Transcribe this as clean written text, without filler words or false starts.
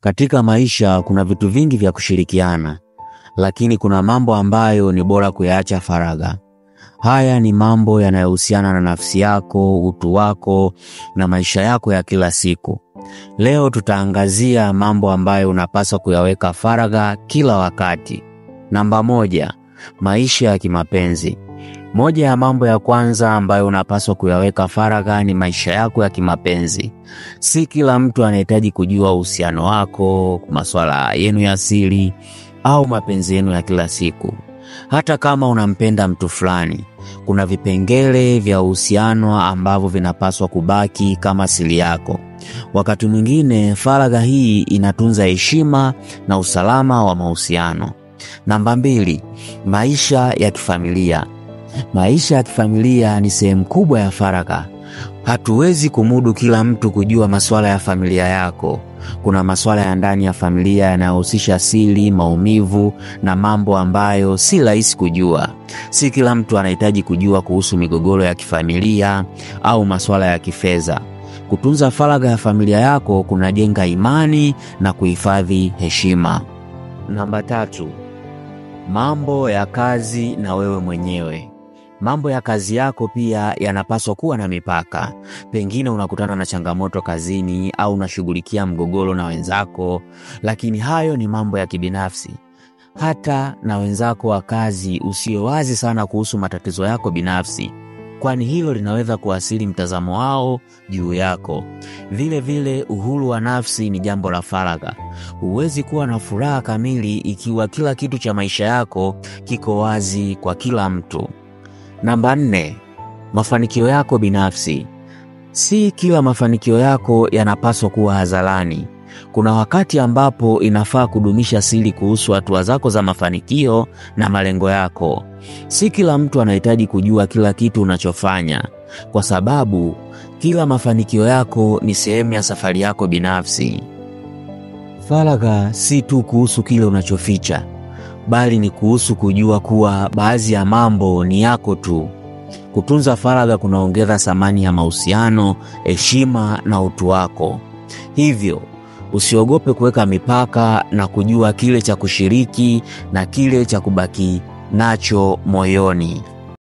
Katika maisha kuna vitu vingi vya kushirikiana, lakini kuna mambo ambayo ni bora kuyaacha faragha. Haya ni mambo yanayohusiana na nafsi yako, utu wako na maisha yako ya kila siku. Leo tutaangazia mambo ambayo unapaswa kuyaweka faragha kila wakati. Namba 1, maisha ya kimapenzi. Moja ya mambo ya kwanza ambayo unapaswa kuyaweka faragha ni maisha yako ya kimapenzi. Si kila mtu anahitaji kujua uhusiano wako, masuala yenu ya siri au mapenzi yenu ya kila siku. Hata kama unampenda mtu fulani, kuna vipengele vya uhusiano ambavyo vinapaswa kubaki kama siri yako. Wakati mwingine faragha hii inatunza heshima na usalama wa mahusiano. Namba 2, maisha ya kifamilia. Maisha ya kifamilia ni sehemu kubwa ya faragha. Hatuwezi kumudu kila mtu kujua masuala ya familia yako. Kuna masuala ya ndani ya familia yanayohusisha siri, maumivu na mambo ambayo si rahisi kujua. Si kila mtu anahitaji kujua kuhusu migogoro ya kifamilia au masuala ya kifedha. Kutunza faragha ya familia yako kunajenga imani na kuhifadhi heshima. Namba 3, mambo ya kazi na wewe mwenyewe. Mambo ya kazi yako pia yanapaswa kuwa na mipaka. Pengine unakutana na changamoto kazini au unashughulikia mgogoro na wenzako, lakini hayo ni mambo ya kibinafsi. Hata na wenzako wa kazi usiwe wazi sana kuhusu matatizo yako binafsi, kwani hilo linaweza kuathiri mtazamo wao juu yako. Vile vile, uhuru wa nafsi ni jambo la faragha. Huwezi kuwa na furaha kamili ikiwa kila kitu cha maisha yako kiko wazi kwa kila mtu. Namba 4, mafanikio yako binafsi. Si kila mafanikio yako yanapaswa kuwa hadharani. Kuna wakati ambapo inafaa kudumisha siri kuhusu hatua zako za mafanikio na malengo yako. Si kila mtu anahitaji kujua kila kitu unachofanya, kwa sababu kila mafanikio yako ni sehemu ya safari yako binafsi. Faragha si tu kuhusu kile unachoficha, bali ni kuhusu kujua kuwa baadhi ya mambo ni yako tu. Kutunza faragha kunaongeza thamani ya mahusiano, heshima na utu wako. Hivyo, usiogope kuweka mipaka na kujua kile cha kushiriki na kile cha kubaki nacho moyoni.